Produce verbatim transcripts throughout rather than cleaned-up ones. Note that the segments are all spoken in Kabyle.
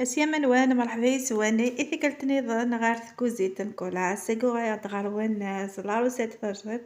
Asya Manwan, merḥba yes-wen i tikkelt nniḍen ɣer tkuzit n Colas. Ass-agi uɣaleɣ-d ɣer-wen, eh, s la recette tajdiṭ.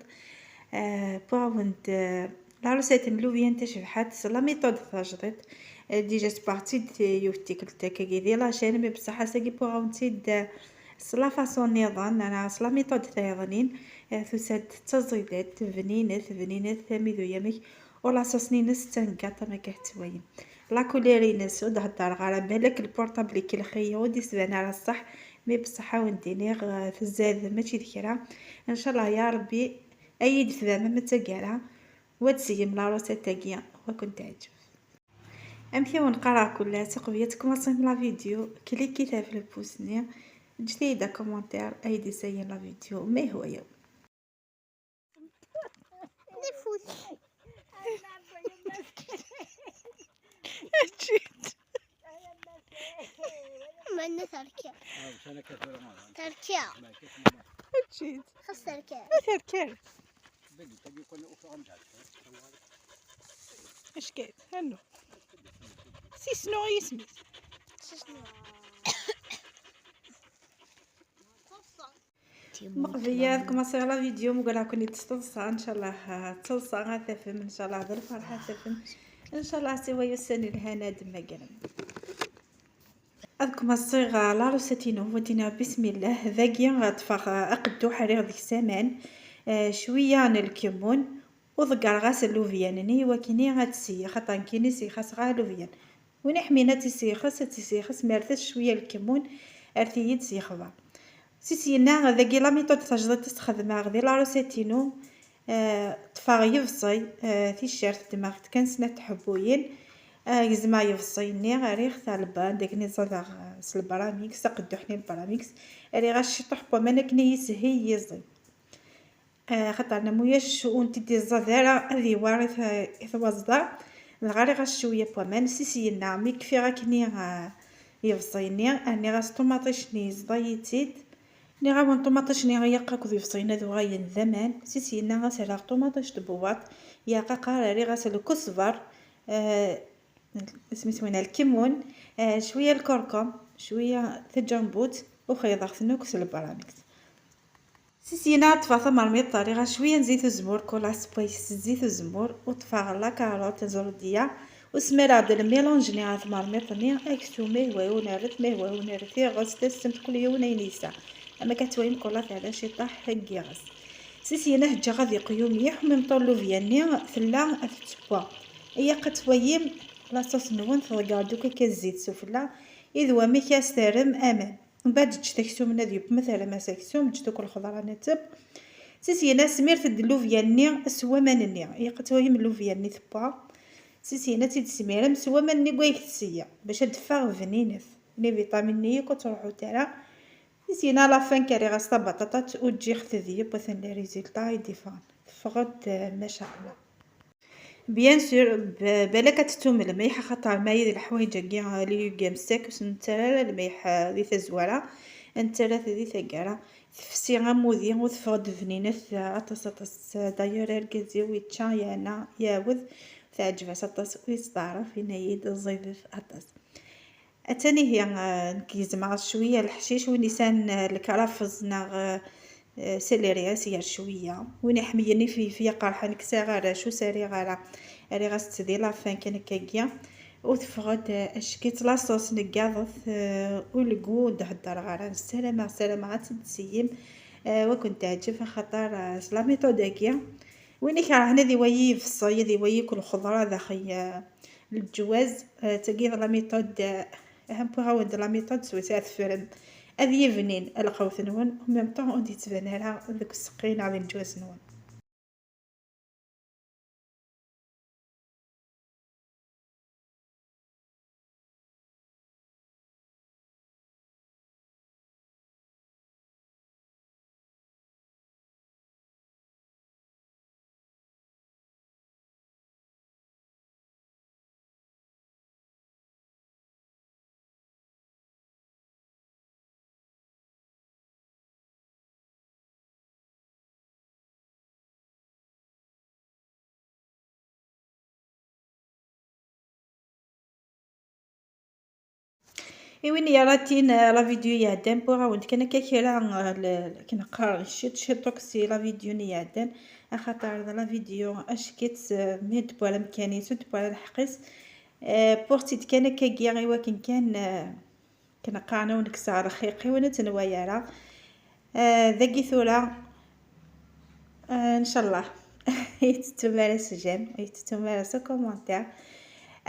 Eh, wwiɣ-awen-d, eh, la recette n Louviane Tacebḥant s la méthode tajdiṭ. Eh, déjà ssewweɣ-tt-id yiwet tikkelt akkagi di la chaîne, mais bessah ass-agi wwiɣ-awen-tt-id, eh, s la façon nniḍen, neɣ s la méthode tayeḍnin. Eh, tusa-d d taẓidat, bninet, bninet, armi d uyamek. U la sauce-nni-ines d taneggaṭ, am akka tettwalim. La couleur-ines, ur d-heddreɣ ara, balak le portable ikellex-iyi, ur d-isban ara ṣṣeḥ, mais bessah ad wen-d-iniɣ, eh, tzad, mačči d kra. Ncallah ya Rebbi, ad iyi-d-tfehmem taggara, u ad tseggem la recette-agi, u ad ken-teɛǧeb. Amek i wen-qqareɣ kul ass, uqbel ad tkumaṣim la vidéo, klikit ɣef le pouce-nni, ǧǧet-iyi-d akumentaṛ, ay d-isayen la vidéo, ma yehwa-yawen. D afus. Ečč-it. Ma nna terka. Terka. Ečč-it. Xas terka. Ma terka. Acu kan, anu. Sisnu yisem-is. Sisnu. Meqbel ad kmaṣiɣ la vidéo, mugreɣ-ken-id s teḍsa, ncallah, ah, d taḍsa ad tafem, ncallah d lferḥ ad tafem, ncallah siwa ussan ilhan ad d-mmagren. Ad kmaṣiɣ, ah, la recette-inu, ad d-iniɣ bismillah. Dagi ad ṭṭfeɣ, ah, aqedduḥ, rriɣ deg-s aman, ah, cwiya n lkemmun, u ḍeggreɣ-as llubyan-nni i wakken ad tseyyex, xaṭer nekkini seyxaseɣ llubyan. Win iḥmin ad tt-iseyxes, ad tt-iseyxes, ma rret-as cwiya n lkemmun, rret-iyi-d s yexbar. Si syenna, dagi la méthode tajdiṭ i s-xedmeɣ di la recette-inu, eh, ṭṭfeɣ yebṣi, eh, ticcert, ddmeɣ-t kan snat tḥebbuyin, eh, gezmeɣ yebṣi-nni, rriɣ-t à la bande, akken i ẓadeɣ, eh, s lbramix, aqedduḥ-nni n lbramix, rriɣ-as ciṭuḥ n waman akken i yishel yiẓi. Eh, xaṭer ma ulac ur n-t-id-iẓẓad ara, ad iwar i t-, i twaẓda. Dɣa rriɣ-as cwiya n waman, si syenna, mi kfiɣ akkenni, eh, yebṣi-nni, rniɣ-as ṭumaṭic-nni, yeẓḍa-yi-tt-id. Nniɣ-awen ṭumaṭic-nni yeɛq akked yebṣi-nni ad uɣalen d aman. Si syenna, ad s-rreɣ ṭumaṭic n tbewwaṭ, yeɛq aqar, rriɣ-as lkusber, eh, isem-is winna, lkemmun, eh, cwiya lkurkum, cwiya taǧambut, u xeyḍeɣ-ten akk s lbramix. Si syenna ad ṭṭfeɣ tamermiṭ, rriɣ-as cwiya n zzit uzemmur, kulaṣ n wayes n zzit uzemmur, u ṭṭfeɣ la carotte, ẓrudiya, u smireɣ-d lmilanj-nni ɣer tmermiṭ-nni, aksum ma yehwa-yawen rret, ma yehwa-yawen rret, iɣes, tassemt, kul yiwen ayen yesɛa. Am akka ad twalim kulaṣ terra ciṭuḥ n yiɣes. Si syenna ǧǧiɣ ad yeqyu mliḥ, u même temps llubya-nni tella ad tettewwa. Ilaq ad twalim la sauce-nwen tḍegger-d akk akka zzit sufella, i d wamek ad s-terrem aman. Mbeɛd ǧǧet aksum-nni ad yeww, ma terram-as aksum, ǧǧet akk lxeḍra-nni ad teww. Si syenna smiret-d llubya-nni s waman-nni, ilaq ad twalim llubya-nni tewwa. Si syenna ad tt-id-tesmirem s waman-nni n wayeg tesseya, bac ad d-teffeɣ bninet, les vitamines-nni akk ur ttruḥut ara. Si syenna à la fin kan rriɣ-as tabaṭaṭat u ǧǧiɣ-t ad yeww, atan les résultats i d-iffɣen. Teffeɣ-d, eh, maca Allah. Bien sûr, b-, balak ad tettum lmelḥ, axaṭer ma d leḥwayeǧ-agi, les légumes secs, ur s-nettarra ara lmelḥ, eh, di tazwara, nettarra-t di taggara. Tefsi am wudi u teffeɣ-d bninet, eh, aṭas, aṭas. D'ailleurs, argaz-iw yečča, yeɛna, iɛawed, teɛǧeb-as aṭas, u yesteɛref, yenna-yi-d ẓidet aṭas. Atan ihi, eh, nekk gezmeɣ cwiya leḥcic, win yesɛan, eh, lkrafeẓ neɣ, eh, eh, céleri, ad s-yerr cwiya. Win iḥemmlen ifyefya qerḥen, nekk sɛiɣ arrac, ur s-rriɣ ara. Rriɣ-as-tt di la fin kan akkagi. U teffeɣ-d, eh, acki-tt la sauce neggaḍet, eh, u le goût ur d-heddreɣ ara. Ssarameɣ, ssarameɣ ad tt-id-tseyyim, eh, u ad ken-teɛǧeb, axaṭer, eh, s la méthode-agi. Win ikerhen ad iwali ibṣel, ad iwali kul lxeḍra daxel, eh, leǧwaz, eh, tagi d la méthode, eh, ahem, wwiɣ-awen-d la méthode s wis ad teffrem. Ad yibnin lqawt-nwen, en même temps ur d-yettban ara deg useqqi neɣ di leǧwaz-nwen. I win yaratin, eh, la vidéo iɛeddan, wwiɣ-awen-d kan akka kra, eh, l-, akken qqaren, ciṭ ciṭ si la vidéo-nni iɛeddan, axaṭer d la vidéo ackit, eh, mi d-tewwi ara amkan-is, ur d-tewwi ara lḥeqq-is. Eh, wwiɣ-tt-id kan akkagi i wakken kan, eh, akken qqaren, ad wen-kkseɣ rxiq-iw, ur nettenway ara. Eh, dagi tura, eh, ncallah, ur yi-tettum ara s j'aime, ur yi-tettum ara s commentaire.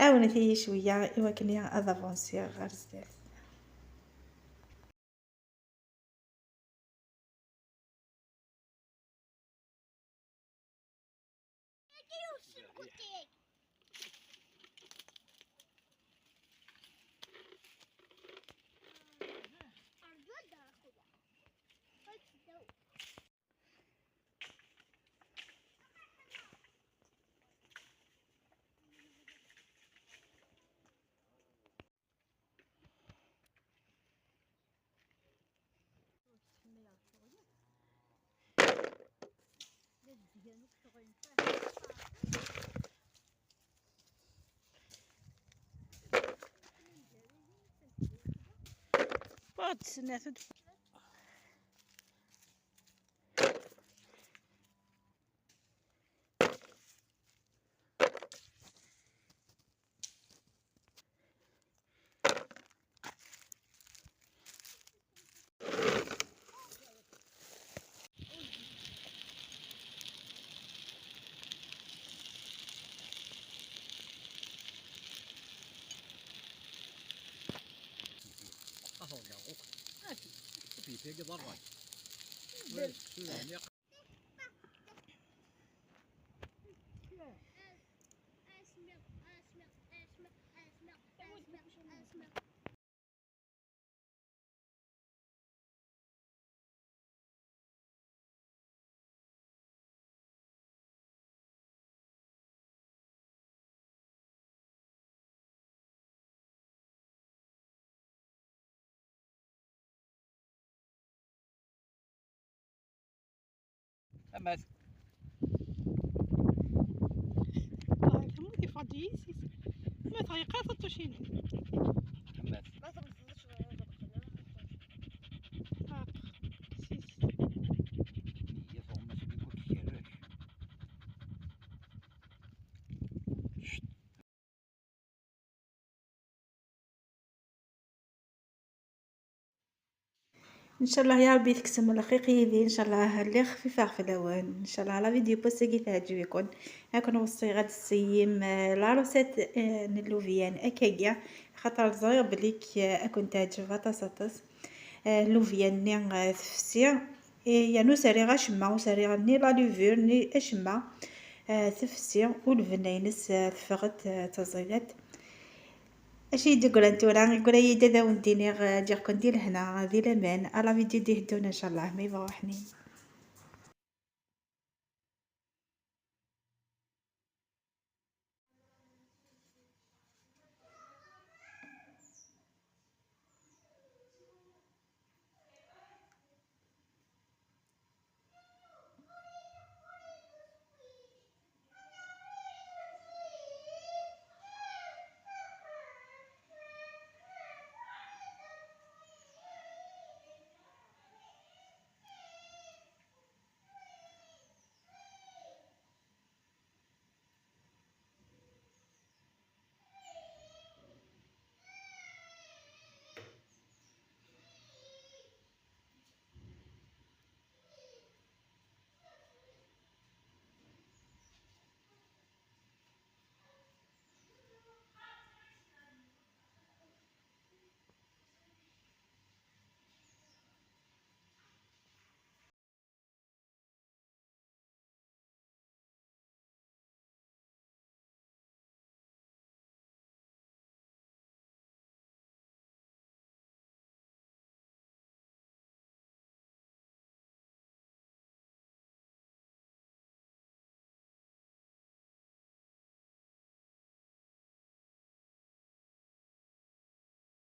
Ɛawnet-iyi cwiya i wakken ad avansiɣ ɣer zdat. Ur d-tsenna tuddfa. Amat. Ay, tamurt iffeɣ-d yis-s. Ma tɣeyyeq ara teṭṭucin. Amat. Ṭaq, sis. Iya, tuɣmas-nni ur d-kerrec. Ncallah ya Ṛebbi tekksem lxiq yid-i, ncallah lliɣ xfifeɣ fell-awen, ncallah la vidéo n wass-agi teɛǧeb-iken. Ad ken-weṣṣiɣ ad d-tessiyim, eh, la recette, eh, n llubyan akkagi, xaṭer ẓriɣ belli k-, ad ken-teɛǧeb aṭas aṭas. Eh, llubyan-nni, eh, tefsi, eh, yernu ur s-rriɣ acemma, ur s-rriɣ ni la levure ni acemma. Eh, tefsi u lbenna-ines, eh, teffeɣ-d, eh, d taẓidat. Acu i d-yeggran tura? Yeggran-iyi-d ad awen-d-iniɣ, eh, ǧǧiɣ-ken di lehna, di laman, à la vidéo d-iteddun, ncallah, ma yebɣa uḥnin.